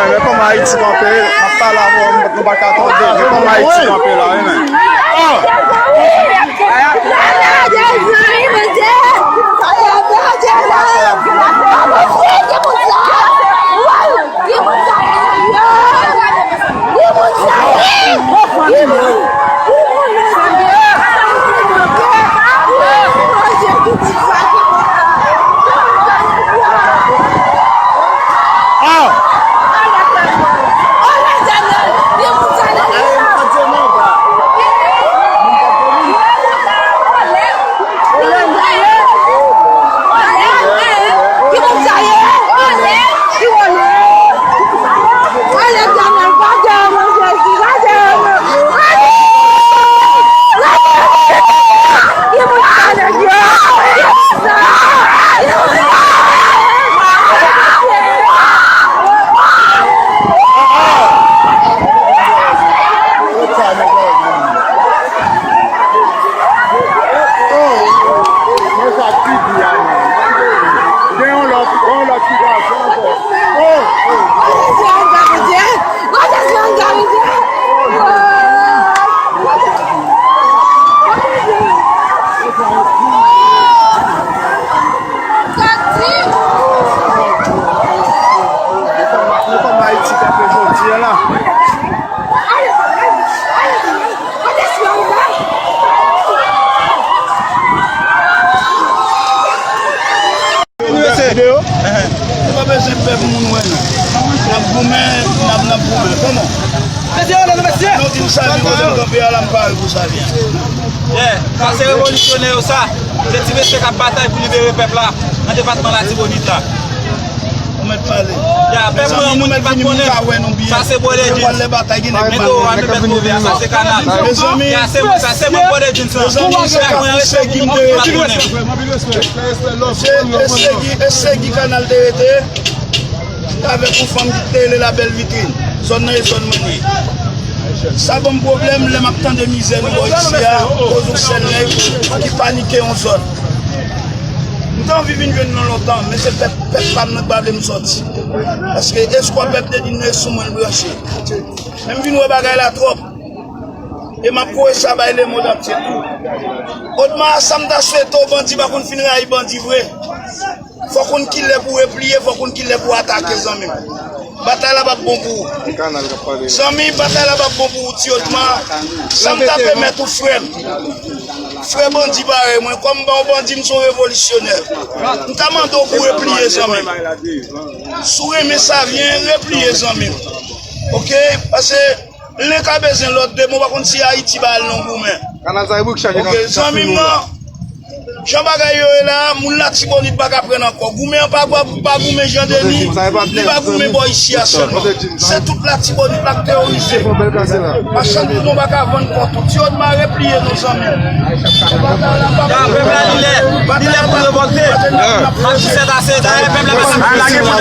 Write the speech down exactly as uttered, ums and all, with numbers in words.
Men kòman Ayiti kanpe, m ap pale avè w, nou pa ka tande. Men kòman Ayiti kanpe la, wi, men. Nou pa bezwen pè pou moun wè nou. N ap goumen, n ap, n ap goumen. Kòman? Mesye, ale nou, mesye! Nou di m sa vyen kote m kanpe a la, m pare pou sa vyen. Yeah, sa se revolisyonè yo sa. Se ti mesye k ap batay pou libere pèp la nan depatman Latibonit la. Ou mèt pale. Ya, pèp mwen, yon moun ki pa t konnen. Sa se Brother Jeans. Mete w a, mete w a, sa se Kanal. Ya, se, sa se mwen, Brother Jeans lan. Pèp mwen, respè pou nou, tout moun ki pa t konnen. Se, e Segi, e Segi Kanal te rete. Avèk yon fanm ki te rele La Belle Vitrine. Zòn nan e zòn mwen ye. Sa ban m pwoblèm lè m ap tande mizè nou bò isi a, koz yon sèl nèg ki panike yon zòn. M te anvi vin jwenn nou lontan, men se pèp, pèp pa m nan ki pa vle m sòti. Paske eskwa pèp te di m e sou mwen l branche. Men m vin wè bagay la twòp. E m ap voye sa bay lemonn antye tou. Odma, sa m ta swete w, bandi pa konn fin rayi bandi vre. Fò w konn kilè pou w repliye, fò w konn kilè pou w atake, zanmi m. Batay la p ap bon pou ou. Zanmi, batay la p ap bon pou ou, ti Odma. Sa m ta pèmèt ou, frè m. Frè bandi parèy mwen, kòm m pa yon bandi, m se yon revolisyonè. M ta mande w pou w repliye, zanmi m. Si w renmen sa vyen, repliye, zanmi m. Oke? Paske len ka bezwen lòt, demen w pa konn si Ayiti ba l non goumen. Oke, zanmi m nan. Jan bagay yo ye la, moun Latibonit pa ka pran ankò. Goumen an pa, pa, pa goumen Jan Deni, li pa goumen bò isi a sèlman. Se tout Latibonit la k teworize. Machann koton pa ka vann kò tou. Ti Odma repliye non zanmi m. Ya, pèp la li lè, li lè pou revòlte. Ap disèt ase, dayè pèp la pa ka pran ankò.